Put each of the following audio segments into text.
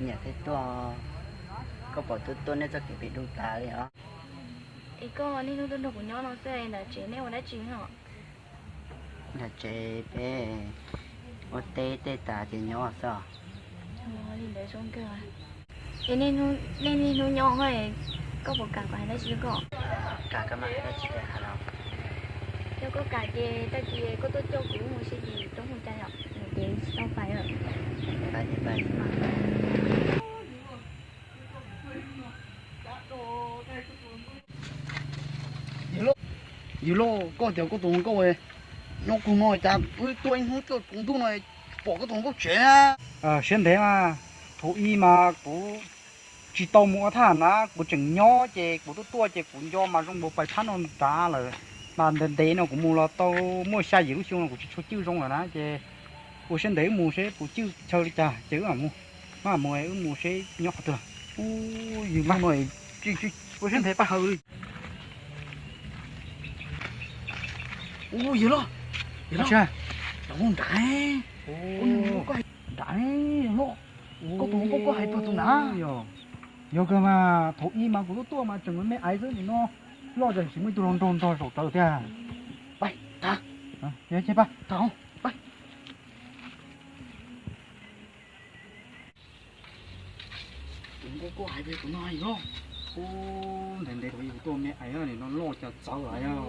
Nyiam thiab tuaj, koj pom tuaj tuaj nej txoj kev pem dub tas li os. Es koj niaj hnub tuaj nrog kuv nyob no xwb, nram tsev nej ua dab tsi no? Nram tsev peb ua teb tej tas ces nyob xwb. Li ntawd zoo kawg. Es nej niaj hnub nyob, koj puas kam kuv hais dab tsi rau koj? Kam koj mas, dab tsi ces hais los. Yog koj kam ces tag kis koj tuaj coj kuv mus seb tim roob hu cas yom, ces tsis tau pais lawm. Yawg Lauj, koj tias koj tus nkauj nyob kuv no cas wb tuaj ib hnub tuaj tsaus ntuj no pom koj tus nkauj tsev na. Siab ntev mas, thaum ub mas kuv tsis tau mus ua thaj na, kuv tseem nyob ces kuv tuaj tuaj ces kuv nco mas zoo npaum pais phab no nrad lawm. Mas ntev ntev no kuv mus los tau muaj xya yim lub xyoo no kuv tsis tshua cwj zoo lawm na ces ua siab ntev wb mus seb puas cwj chaw li cas ces wb mam mus. Mas mus wb mus seb nyob qhov twg. Ub, yawg Lauj no, ua siab ntev pab hawm li. Ub, yawg Lauj, yawg Lauj, nrad, nrad, yawg Lauj, koj tus nkauj koj hais puag tus na. Yog kawg mas, thaum ub mas kuv tuaj tuaj mas tseem me me aiv xwb, nim no loj ces sim muaj ib tug hluas nraug nrog zaum tawv tiag. Pab, tas, pab, tas, pab. Tus nkauj koj hais tias tus no yog, ub, ntev ntev thaum ub kuv tuaj me aiv, nim no loj cas txawv lawm yog.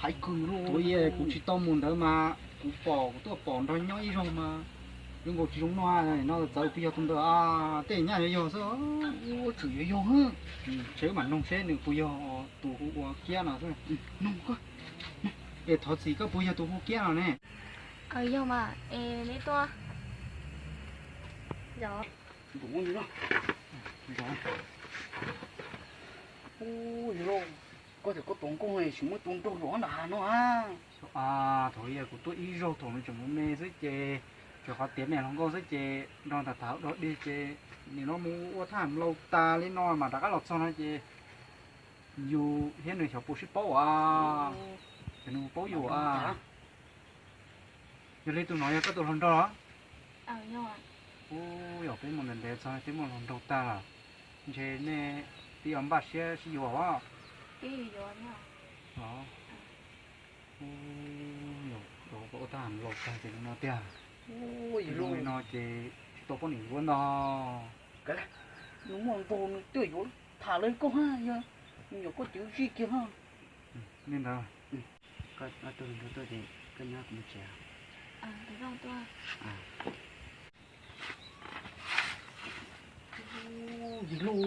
Hais kawg li. Thaum ub kuv tsis tau mus ntawd mas kuv pom, kuv tuaj pom nrog nyob ib zaug mas zoo nkaus tsis zoo noj, nim no txawv puas yog tus ntawd, tej nyab yog yog xwb. Ub, tsum yuav yog. Ntshe wb mam noog seb nws puas yog tus hu ua Kiab no xwb. Es thov txim, koj puas yog tus hu Kiab no ne? Yog mas, es neb tuaj. Koj tias koj tus nkauj tsis muaj tus nraug zaum nram hav no a? Thaum ub kuv tuaj ib zaug thaum nws tseem me me xwb ces tsuas qhov tiav me hluas nkauj xwb ces nrog tham tham dog dig ces nim no mus ua thaj nplaus tas li no mas rov qab los txog no ces yus thiab nws xyov puas sib paub a. Ces nws paub yus a. Yog li tus no yog koj tus hluas nraug los? Ub, yog peb mus ntev ntev txog peb muaj hluas nraug tag lawm, ntshe nej twb yuav npaj siab sib yuav os. Ub, ua thaj nplaus tag ces no tiag. Ub, yog li no ces tsis tau poj niam yuav ntag. Nws muaj nraug nws twb yuav tham lawv koj ha, yog nws nyuam koj cev zij kiag ha. Li ntawd. Koj tus hluas nraug tuaj ces koj nyob kuv mus tsev. Yawg Lauj,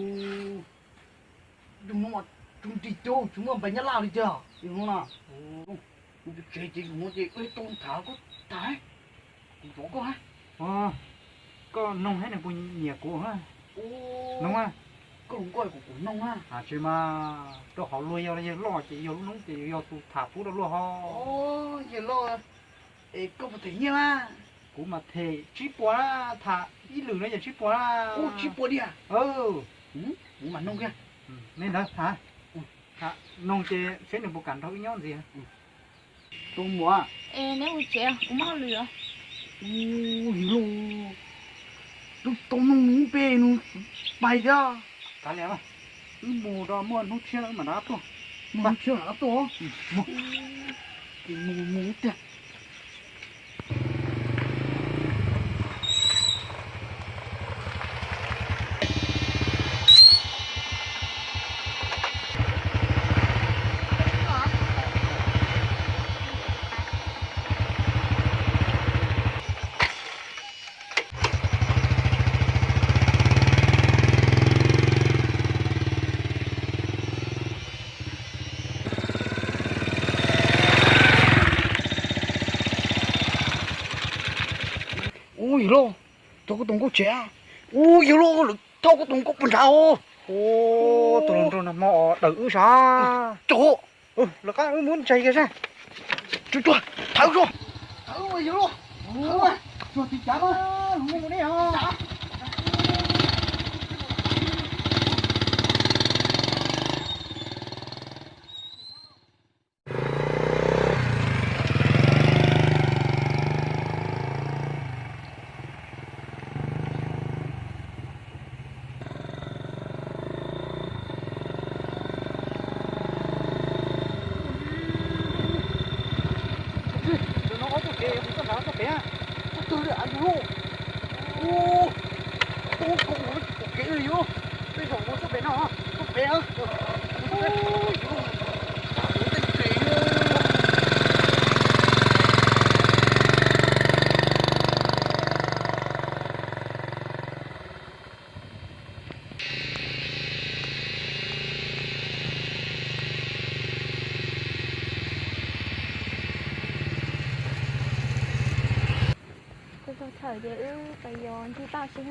yus no mas tsw nrig cub tsis muaj npe Nyab Laj li tiag yus no na. Kuv tus tsev ces yus no ces wb tau tham koj tham, kuv thov koj ha. Koj noog seb nws puas nyiam kuv. Noog, koj hluas nkauj kuv kuv noog na. Tsis mas rau qhov luag yog yawg loj ces yog lub noob ces yog tus tham pub rau luag ho. Yawg loj, es koj puas them nyiaj mas? Kuv mas them tsib puas na, tham ib lwm no yog tsib puas na. Ub, tsib puas diam? Kuv mam noog kiag. Li ntawd, tham, noog ces seb nws puas kam nrog wb nyob ntxiv. Tus muam, es neb mus tsev, kuv muaj hauj lwm. Ub, yawg lauj, twb tau noog npe nws pais thiab. Kav liam, wb mus rau muaj hnub tshiab wb mam rov qab tuaj. Muaj hnub tshiab mam rov qab tuaj. Mus, mus tiag. Ub, yawg lauj, thauj koj tus nkauj tsev. Ub, yawg lauj, lawv thauj koj tus nkauj puag nrad os. Tus hluas nraug no hmo dawm wb sav. Lawv qab wb mus ntsia kiag saib. Tsuag tsuag, thawb tsuag. Thawb mas yawg lauj. Tsuag tsis cav mas, mus mus ne os. Yus, tej zaum mus txoj pem no, txoj pem, mus txoj pem. Txog chaw ces wb pais yos ncig paj seb.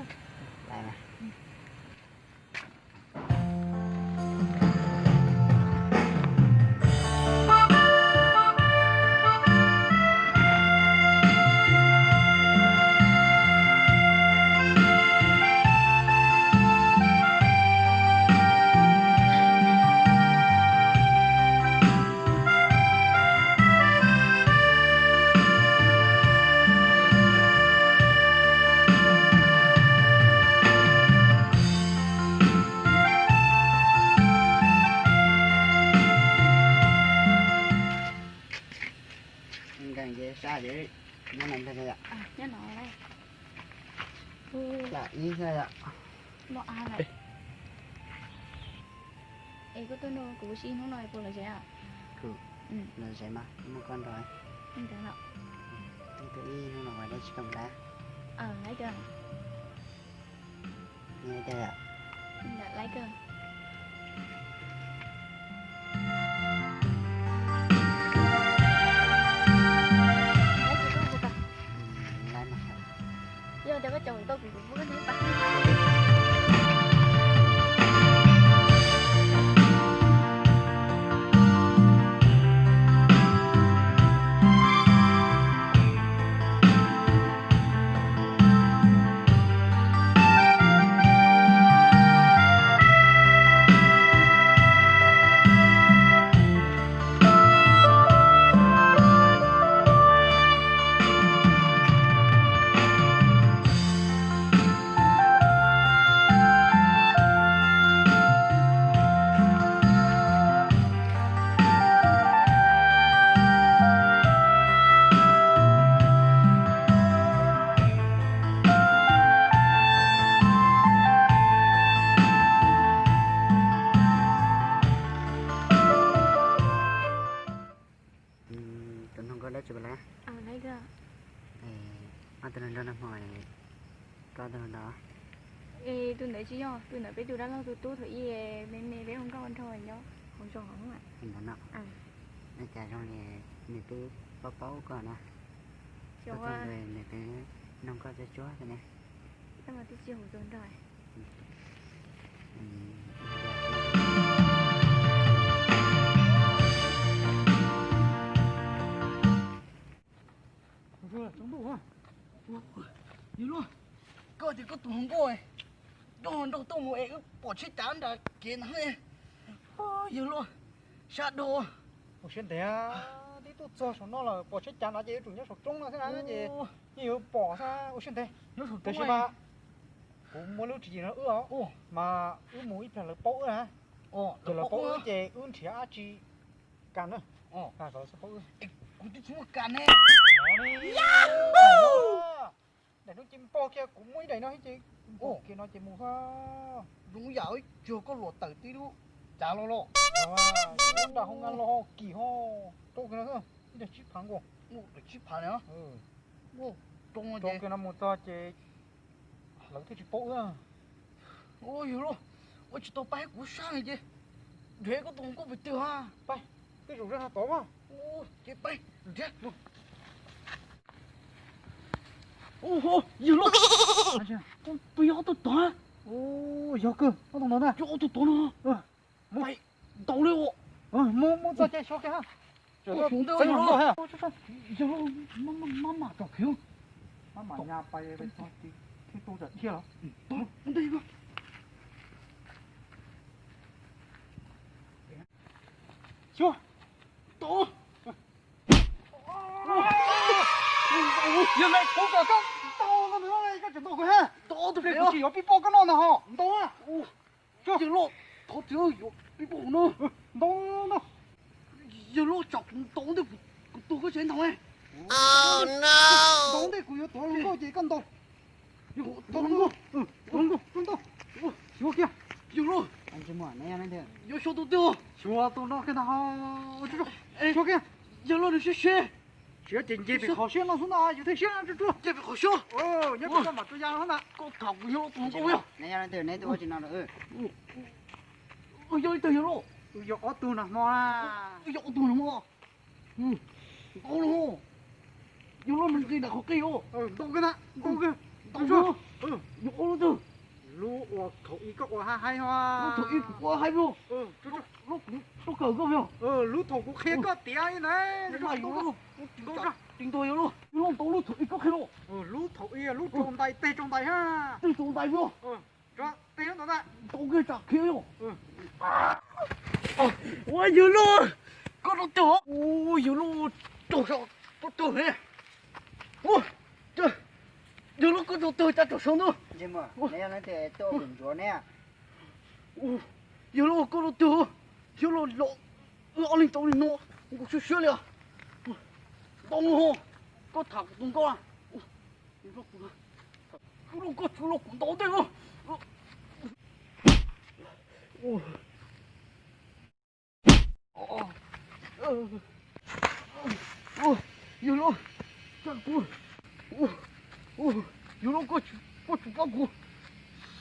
Nkees ces sab ces nyob no ntag yom. Lam ib xwb yom. Es koj tuaj nrog kuv ua si hnub no puas lom zem? Lom zem mas muaj koj nrog. Ib hnub no ua dab tsi koj mus lawm? Tus noog koj dab tsi lawm? Ob tug hluas nraug nag hmo, koj tus hluas nraug? Tus ntawd tsis yog, tus ntawd peb tus dab laug tus tub thaum ub me me peb hu nkauj nraug nyob hauv zos no. Cas zoo li nws twb paub paub koj na. Nws twb noog koj tsuag tsuag ne. Yawg luaj, koj tias koj tus hluas nkauj coj nraug tuaj mus es wb pom tsheb cav nram kev ntag. Yawg luaj, sab dhau. Ua siab ntev, twb tuaj txog saum no lawm, pom tsheb cav no ces yuav tsum nyob saum roob no xwb na, ces yeej yuav pom xwb, ua siab ntev. Tiam sis mas kuv muaj lub tswv yim no wb os, mas wb mus ib pliag lawv paub wb na. Ces lawv paub wb ces wb nrhiav dab tsi kam na, kom lawv txhob paub wb. Kuv twb tsis muaj kam ne. Daim no ces npog kiag, kuv muaj ib daim no thiab ces npog kiag no ces mus xwb. Zoo yam tsuag koj luam tawm tib lub cav los los. Lub nram hoo nka los ho kim ho rau kiag no xwb, ib daim tsib phav nkaus. Daim tsib phav ne. Rau kiag no mus txog ces lawv thiaj tsis paub wb. Yawg luaj, ua tsis tau pab kuv sab li ces nrhiav koj tus hluas nkauj pem twg ha. Pab, tej zaum zaj no tod mas. Ces pab nrhiav. Yawg luaj, peb yog ob tug tod. Yog kawg, ob tug tod na. Yog ob tug tod no. Mus ntaus li os. Mus, mus txog ces xyov kiag ha. Yawg luaj, maj mam tsom khiv. Maj mam nyas pais thiaj tau tsam dhia los. Xyov. Tod. Yog lawv thov kom koj ntaus no, koj tseem ntaus kuv ha. Tod, kuv tsis yuav pib poj koj noj ntag ho. Ntaus. Yawg luaj, thov txim, yuav pib poj no. Ntaus, ntaus. Yawg luaj, tsam kuv ntaus ntej kuv tuag koj tseem ntaus ne. Ntaus ntej kuv yuav tuag los nkauj ces koj ntaus. Ntaus los nkauj, ntaus los nkauj, ntaus. Xyuas kiag. Yawg lauj, yuav xyuas tus twg? Xyuas tus no kiag ntag. Xyuas kiag. Yawg lauj, nws siab siab. Siab ces nce pem qhov siab no xwb ntag, yus thiaj siab tsuag tsuag. Nce pem qhov siab. Nyob pem koj mam tsuas ya no ntag. Koj tham kuv yawg lauj, tus no yog leej twg yawg lauj? Yog ob tug nag hmo na. Yog ob tug nag hmo. Ntau no. Yawg lauj, nws nqis ntawm qhov qij os. Ntau kawg na, ntau kawg. Ntau kawg. Yog ob lub twg? Lub uas thaum ub koj ua hais hais os. Lub thaum ub kuv ua hais os. Lub kuv tuaj kawm koj os. Lub thaum kuv qhia koj tiav li ntawd. Ntau yawg lauj. Ntau yawg lauj. Yawg lauj, ntau lub thaum ub koj qhia los. Lub thaum ub lub tsaus ntais, teg tsaus ntais ha. Teg tsaus ntais os. Ntau kawg tsam qhia os. Ua yawg lauj, koj rau twg? Ua yawg lauj, rau saum, koj rau he. Ua, yawg lauj, koj rau twg cas rau saum ntawd? Yawg lauj, koj rau twg? Yawg lauj, los wb ob leeg rau li no, kuv siab siab li. Ntau no, koj tham kuv tus nkauj na. Yawg lauj, koj tsuas los kuv ntau ntej. Yawg lauj, yawg lauj, koj tsis pab kuv,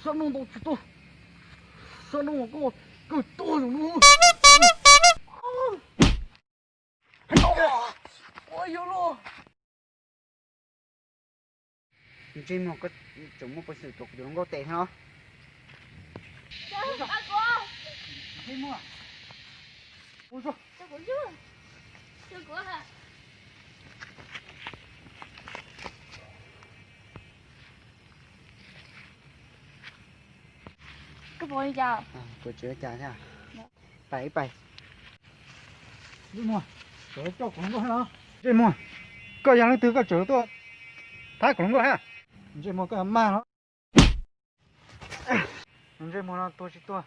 sab no ntau tsis tuaj, sab no koj kawg tuaj zaum no. Yawg lauj. Ntsej muag, koj tseem muaj peev xwm tuav kuv tus hluas nkauj tes thiab no? Koj pom li cas? Kuv tsis ua cas thiab. Pais ib pais. Ntsej muag, koj yog leej twg koj tseem tuaj thab kuv hluas nkauj thiab? Ntsej muag, koj mag los? Ntsej muag no tuag tsis tuag?